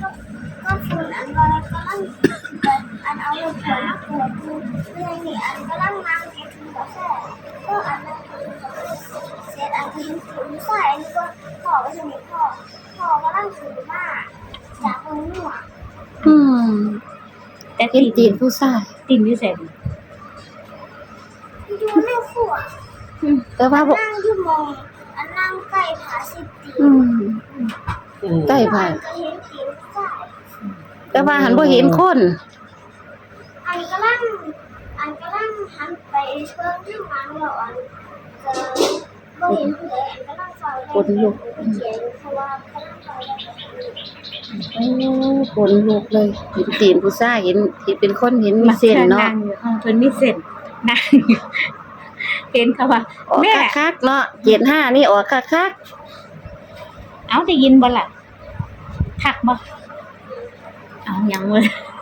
ກໍຄົນອັນວ່າກຳລັງ ອັນເອົາລົດພາມາກວດຢູ່ ເລື່ອງນີ້ອັນກຳລັງນັ່ງເຮັດທຸງກາແຟ ກໍອັນນັ້ນເສັດ ອັນກໍເຫັນຜູ້ຊາຍ ອັນນີ້ກໍພໍ່ກໍສະໜິດພໍ່ ພໍ່ກຳລັງຂຶ້ນມາຈາກເບິ່ງງົວ. ອືມ ແຕ່ ເຫັນຕີນ ຕີນຜູ້ຊາຍ ຕີນຢູ່ໃສ? ຢູ່ໃນຄົວ. ອືມ ແຕ່ວ່າບໍ່ ນັ່ງຢູ່ໝ່ອງ ອັນນັ່ງໃກ້ຜ້າເຊັດຕີນ. ອືມ ອືມ ໃກ້ຜ້າ ກໍເຫັນຕີນຜູ້ຊາຍ ແຕ່ວ່າຫັ້ນບໍ່ເຫັນຄົນ. ອັນກຳລັງ ອັນກຳລັງຫັນໄປເບິ່ງທາງຫຼັງແລ້ວ ອັນກໍ ບໍ່ເຫັນຜູ້ໃດ ອັນກຳລັງເຝົ້າ ຂົນລຸກ ເພາະວ່າກຳລັງເຝົ້າ. ໂອ້ ຂົນລຸກເລີຍ ເຫັນຕີນຜູ້ຊາຍ ເຫັນ ເຫັນເປັນຄົນ ເຫັນມີເຊັນເນາະ. ເອີ ເພິ່ນມີເຊັນ ນາງຢູ່ ເຫັນເຂົາວ່າ ອອກ ແມ່ ຄັກໆເນາະ ເຈັດຫ້ານີ້ອອກຄັກໆ. ເອົ້າ ໄດ້ຍິນບໍ່ລະ? ຄັກບໍ່? ເອົາ ຍັງເວີ້ຍ.